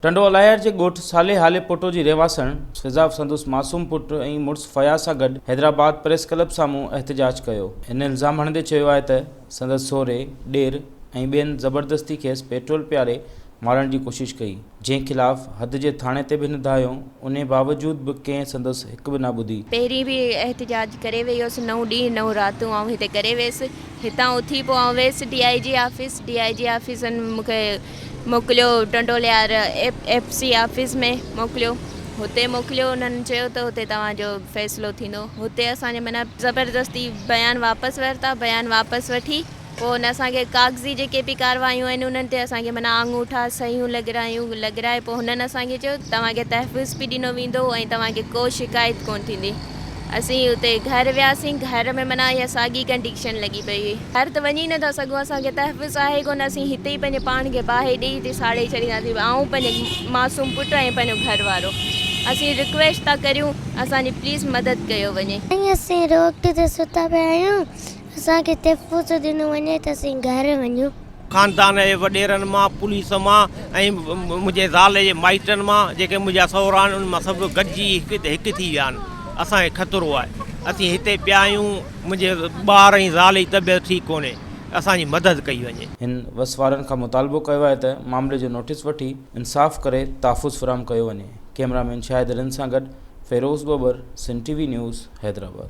ٽنڊو الهيار جي ڳوٺ صالح هالي پوٽو جي رهواسڻ فضا سندس معصوم پٽ ۽ مڙس فياض سان گڏ حيدرآباد پريس ڪلب سامهون احتجاج ڪيو. هن الزام هڻندي چيو آهي ته سندس سهري، ڏير ۽ ٻين زبردستي کيس پيٽرول پياري مارڻ جي ڪوشش ڪئي، جنهن خلاف حد جي ٿاڻي تي به هن دانهيو، انهي باوجود به ڪنهن سندس هڪ به نه ٻڌي. پهرين به احتجاج ڪري وئي هيس، نو ڏينهن نو راتون آئون هتي ڪري ويس، هتان اٿي پوء آئون ويس D I G office, D I G آفيسن مون کي موڪليو ٽنڊوليار ايف سي آفيس ۾ موڪليو هتي موڪليو انهن چيو ته هتي توهان جو فيصلو ٿيندو هتي اسان جي معنيٰ زبردستي بيان واپس ورتا بيان واپس وٺي پوء ان اسان کي ڪاغذي جيڪي به ڪاروايون آهن انهن تي اسان کي معنيٰ آڱوٺا صحيحون لڳرايون لڳرائي پوء هنن اسان کي چيو توهان کي تحفظ به ڏنو ويندو ۽ توهان کي ڪو شڪايت ڪونه ٿيندي اسين اتي گهر وياسين گهر ۾ معنيٰ اها ساڳي ڪنڊيشن لڳي پئي هئي. گهر ته وڃي نٿا سگهون اسان کي تحفظ آهي ڪونه اسين هتي ئي پنهنجي پاڻ کي باهه ڏئي هتي ساڙي ڇڏينداسين آئون پنهنجي معصوم پٽ ۽ پنهنجو گهر وارو اسين رڪويسٽ ٿا ڪريون اسان جي پليز مدد ڪيو وڃي. سائين اسين روڊ تي ستا پيا آهيون اسان کي تحفظ ڏنو وڃي ته اسين گهر وڃون. خاندان جي وڏيرن مان، پوليس مان ۽ منهنجي زال جي مائٽن مان جيڪي منهنجا سهرا آهن انهن مان سڀ گڏجي هڪ هڪ ٿي ويا آهن. اسان کي خطرو آهي. اسين هتي پيا آهيون. منهنجي ٻار ۽ زال جي طبيعت ٺيڪ ڪونهي. اسان جي مدد ڪئي وڃي. هن وس وارن کان مطالبو ڪيو آهي ته معاملي جو نوٽيس وٺي انصاف ڪري تحفظ فراهم ڪيو وڃي. ڪئميرا مين شاهد رند سان گڏ Feroz Babar, Sindh T V news, Hyderabad.